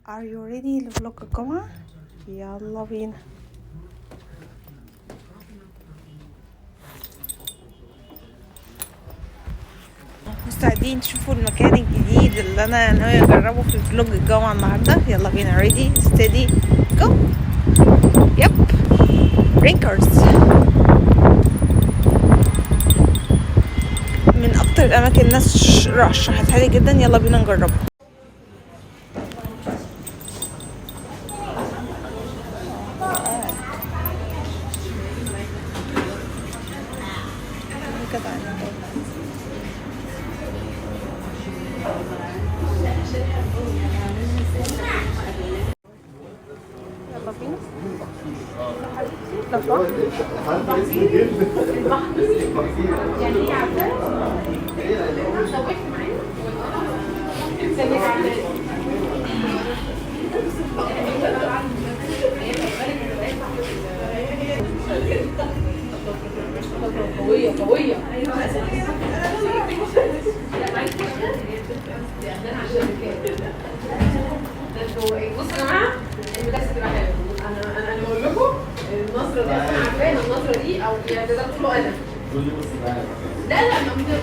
Are you ready ل vlog الجمعة؟ يلا بينا. مستعدين تشوفوا المكان الجديد اللي انا ناوية اجربه في vlog الجمعة النهاردة؟ يلا بينا. ready steady go. yep، رينكرز من اكتر الاماكن الناس رشحتها لي جدا، يلا بينا نجربه. يلا بينا. قوية قوية. بصوا يا جماعة، المدرسة تبقى حلوة. انا بقول لكم النظرة دي اصلا عارفاها، النظرة دي او يعني تقدر تقولوا انا. لا لا،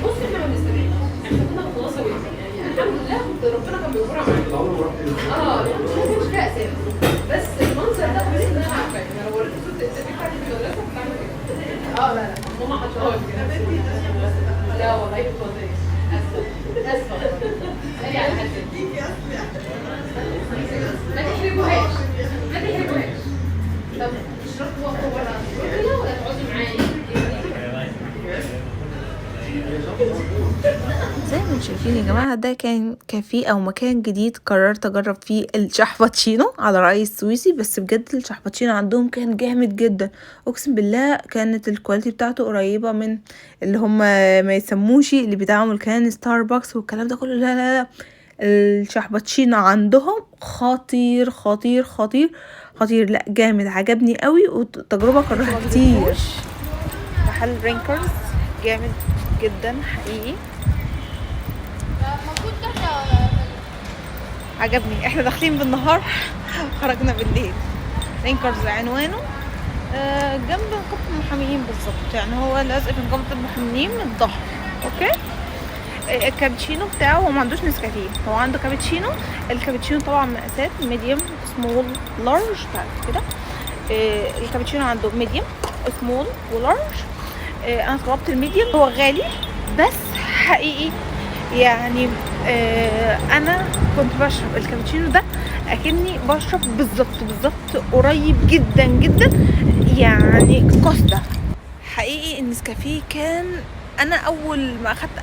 بص احنا ما بنستبعدش، احنا كنا بنخلصها ودي يعني الحمد لله، كنت ربنا كان بيجبرها معانا. الحمد لله ما كانش فيها اسامي، بس المنظر ده بس ان انا عارفاه. انا لو وريت صورة التسجيل بتاعتي في المدرسة كنت عامله كده. لا لا، ماما حطاها كده. لا والله ما بتهزريش، اسفه اسفه قالي على حد. ما تحرجوهاش ما تحرجوهاش. طب اشربوا ولا تروحي ولا تقعدي معايا؟ زي ما انتم شايفين يا جماعة، ده كان كافيه او مكان جديد قررت اجرب فيه الشحباتشينو على رأي السويسي. بس بجد الشحباتشينو عندهم كان جامد جدا، اقسم بالله. كانت ال quality بتاعته قريبة من اللي هم ما يسموش اللي بيتعمل كان ستاربكس والكلام ده كله. لا لا لا، الشحباتشينو عندهم خطير خطير خطير خطير، لا جامد، عجبني قوي وتجربة كررها كتير. محل رينكرز جامد جدا حقيقي، عجبني. احنا داخلين بالنهار خرجنا بالليل. رينكرز عنوانه جنب نقابة المحاميين بالظبط، يعني هو لازق في نقابة المحامين من الظهر. okay، الكابتشينو بتاعه هو ما عندوش نسكافيه، هو عنده كابتشينو. الكابتشينو طبعا مقاسات medium small large كده. الكابتشينو عنده medium small و large. انا طلبت ال medium، هو غالي بس حقيقي يعني. انا كنت بشرب الكابتشينو ده اكني بشرب بالظبط بالظبط قريب جدا جدا يعني كوستا. حقيقي النسكافيه كان، انا اول ما اخدت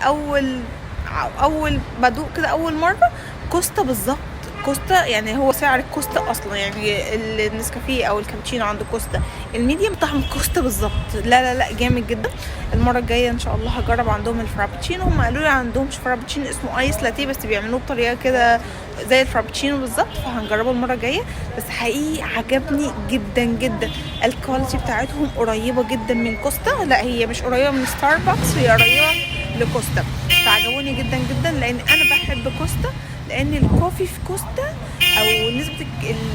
اول بدوق كده اول مرة كوستا بالظبط، كوستا يعني هو سعر الكوستا اصلا، يعني النسكافيه او الكابتشينو عند كوستا ال medium طعم كوستا بالظبط. لا لا لا جامد جدا. المرة الجاية ان شاء الله هجرب عندهم الفرابتشينو. هم قالوا لي عندهم فرابتشينو اسمه ice latte، بس بيعملوه بطريقة كده زي الفرابتشينو بالظبط، فهنجربه المرة الجاية. بس حقيقي عجبني جدا جدا. ال quality بتاعتهم قريبه جدا من كوستا، لا هي مش قريبه من ستاربكس، هي قريبه لكوستا. فعجبوني جدا جدا لان انا بحب كوستا، لان ال coffee في كوستا او نسبه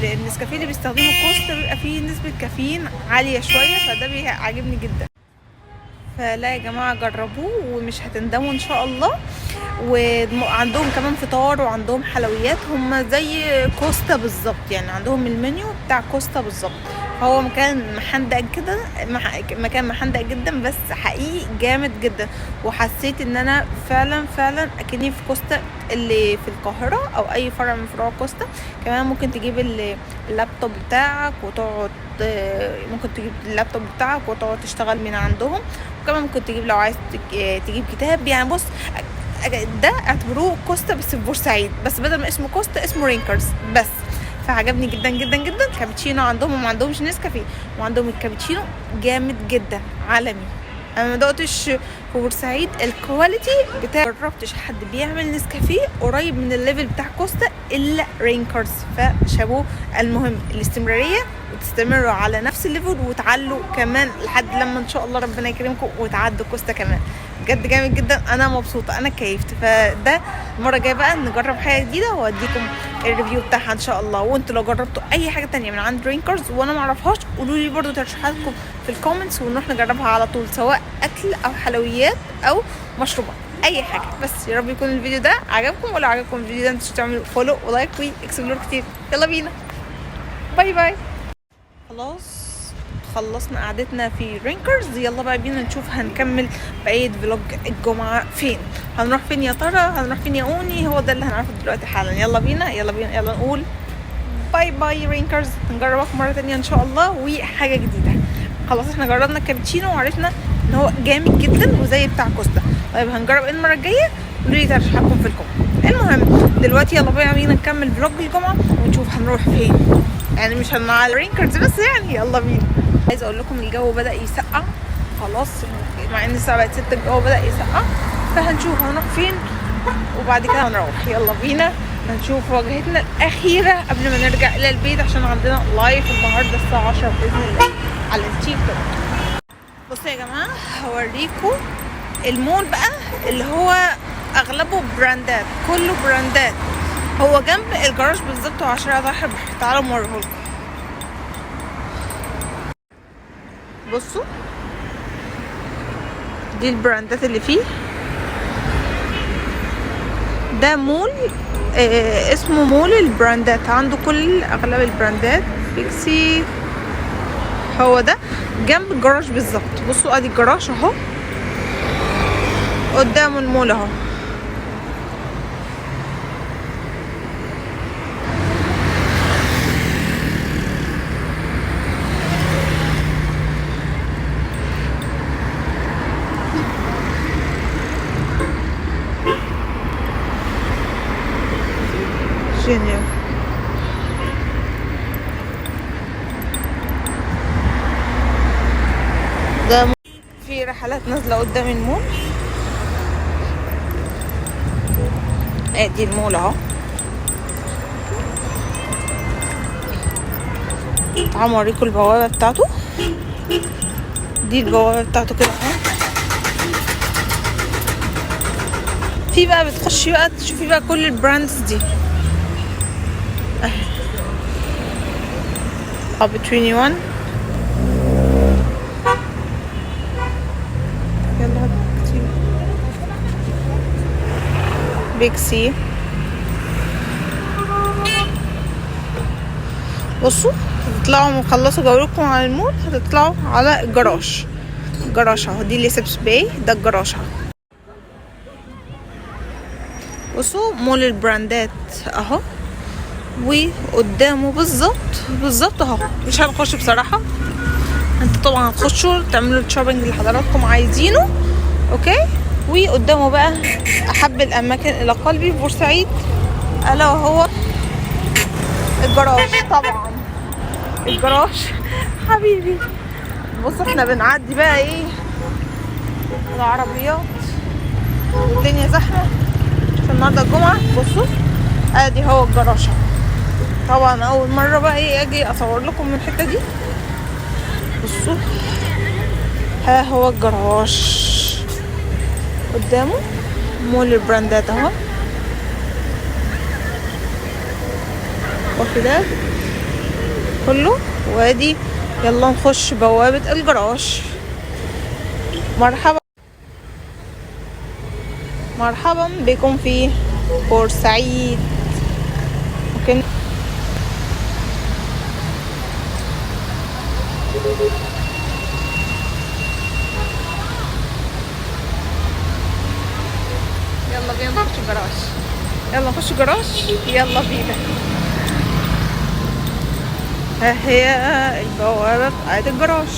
النسكافيه اللي بيستخدمه كوستا بيبقى فيه نسبه كافيين عالية شوية، فده بيعجبني جدا. فلا يا جماعة جربوه ومش هتندموا ان شاء الله. وعندهم كمان فطار وعندهم حلويات، هم زي كوستا بالظبط، يعني عندهم المنيو بتاع كوستا بالظبط. فهو مكان محندق كده، مكان محندق جدا بس حقيقي جامد جدا. وحسيت ان انا فعلا فعلا اكني في كوستا اللي في القاهرة او اي فرع من فروع كوستا. كمان ممكن تجيب اللابتوب بتاعك وتقعد، ممكن تجيب اللابتوب بتاعك وتقعد تشتغل من عندهم. وكمان ممكن تجيب لو عايز تجيب كتاب. يعني بص، ده اعتبروه كوستا بس في بورسعيد، بس بدل ما اسمه كوستا اسمه رينكرز بس. فعجبني جدا جدا جدا. كابتشينو عندهم وما عندهمش نسكافيه، وعندهم الكابتشينو جامد جدا عالمي. انا ما دقتش في بورسعيد ال quality بتاع، جربتش حد بيعمل نسكافيه قريب من ال level بتاع كوستا الا رينكرز، فشابوه. المهم الاستمرارية وتستمروا على نفس ال level وتعلوا كمان لحد لما ان شاء الله ربنا يكرمكم وتعدوا كوستا كمان. بجد جامد جدا، انا مبسوطة، انا كيفت. فده المرة الجاية بقى نجرب حاجة جديدة واديكم ال review بتاعها ان شاء الله. وانتوا لو جربتوا اي حاجة تانية من عند رينكرز وانا معرفهاش قولوا لي برضو ترشيحاتكم في ال comments، ونروح نجربها على طول، سواء اكل او حلويات او مشروبات، اي حاجة. بس يا رب يكون الفيديو ده عجبكم، ولو عجبكم الفيديو ده انتوا تعملوا follow و like و explore كتير. يلا بينا، bye bye. خلاص خلصنا قعدتنا في رينكرز، يلا بقى بينا نشوف هنكمل بقية vlog الجمعة فين، هنروح فين يا ترى، هنروح فين يا اوني؟ هو ده اللي هنعرفه دلوقتي حالا. يلا بينا يلا بينا، يلا نقول bye bye رينكرز. نجربك مرة تانية ان شاء الله وحاجة جديدة. خلاص احنا جربنا الكابتشينو وعرفنا ان هو جامد جدا وزي بتاع كوستا. طيب هنجرب ايه المرة الجاية؟ قولوا لي ترشيحاتكم في ال comment. المهم دلوقتي يلا بقى بينا نكمل vlog الجمعة ونشوف هنروح فين، يعني مش على رينكرز بس يعني، يلا بينا. عايزه اقول لكم الجو بدا يسقع خلاص، مع ان الساعة بقت 6 الجو بدا يسقع، فهنشوف هنروح فين وبعد كده هنروح. يلا بينا هنشوف وجهتنا الاخيرة قبل ما نرجع الى البيت، عشان عندنا live النهارده الساعة 10 باذن الله على التيك توك. بصوا يا جماعة هوريكم المول بقى اللي هو اغلبه براندات، كله براندات، هو جنب الجراج بالظبط وعلى شارع ضحى البحر. تعالوا اوريهولكم. بصوا دي البراندات اللي فيه. ده مول اسمه مول البراندات، عنده كل اغلب البراندات. بيكسي هو ده جنب الجراج بالظبط. بصوا ادي الجراج اهو قدامه المول اهو. جينيو. ده في رحلات نازلة قدام المول. ادي المول اهو. تعالوا اوريكم البوابة بتاعته. دي البوابة بتاعته كده اهو. في بقى بتخشي بقى تشوفي بقى كل ال brands دي اهي. اب 21. يلا كتير. بيج سي. بصوا هتطلعوا مخلصوا جولتكم على المول، هتطلعوا على الجراج. الجراج اهو، دي ليسبس باي، ده الجراج اهو. بصوا مول البراندات اهو، وقدامه بالظبط بالظبط اهو. مش هنخش بصراحة، انتوا طبعا هتخشوا تعملوا ال shopping اللي حضراتكم عايزينه، okay. وقدامه بقى احب الاماكن الى قلبي في بورسعيد، الا وهو الجراج. طبعا الجراج حبيبي. بص احنا بنعدي بقى ايه العربيات، الدنيا زحمة عشان النهارده الجمعة. بصوا ادي هو الجراج. طبعا اول مرة بقى ايه اجي اصور لكم من الحتة دي. بصوا ها هو الجراج قدامه مول البراندات اهو، وكده كله. وادي يلا نخش بوابة الجراج. مرحبا مرحبا بكم في بورسعيد. ممكن يلا بينا نخش الجراج، يلا نخش الجراج، يلا بينا. ها هي البوابة بتاعت الجراج،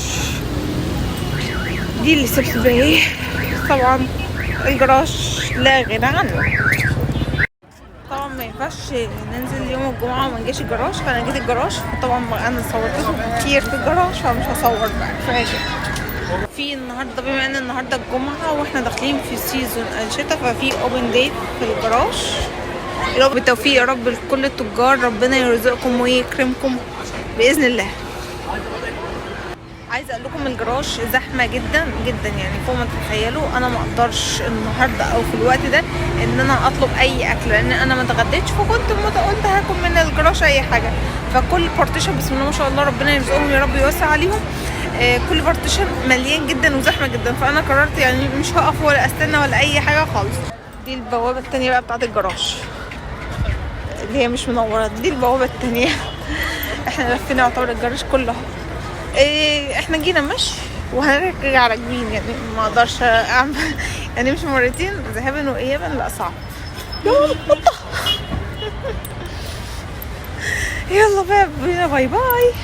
دي اللي سبت باي. طبعا الجراج لا غنى عنه. طبعا ما ينفعش ننزل يوم الجمعة وما نجيش الجراج، فانا جيت الجراج. طبعا انا صورت لكم كتير في الجراج فمش هصور بقى، كفاية كده. في النهارده بما ان النهارده الجمعة واحنا داخلين في season الشتاء، ففي open day في الجراج. يا رب بالتوفيق يا رب لكل التجار، ربنا يرزقكم ويكرمكم باذن الله. عايزه اقول لكم الجراج زحمة جدا جدا، يعني فوق ما تتخيلوا. انا ما اقدرش النهارده او في الوقت ده ان انا اطلب اي اكل، لان انا ما اتغديتش، فكنت قلت هاكل من الجراج اي حاجة. فكل partition بسم الله ما شاء الله ربنا يرزقهم يا رب يوسع عليهم، كل partition مليان جدا وزحمه جدا. فانا قررت يعني مش هقف ولا استنى ولا اي حاجة خالص. دي البوابة التانية بقى بتاعت الجراج اللي هي مش منورة، دي البوابة التانية. احنا لفينا يعتبر الجراج كله. إيه، احنا جينا مشي وهنرجع راكبين، يعني ما اقدرش اعمل يعني مش مرتين ذهابا وايابا، لا صعب. يلا قطة. يلا بقى بينا، bye bye.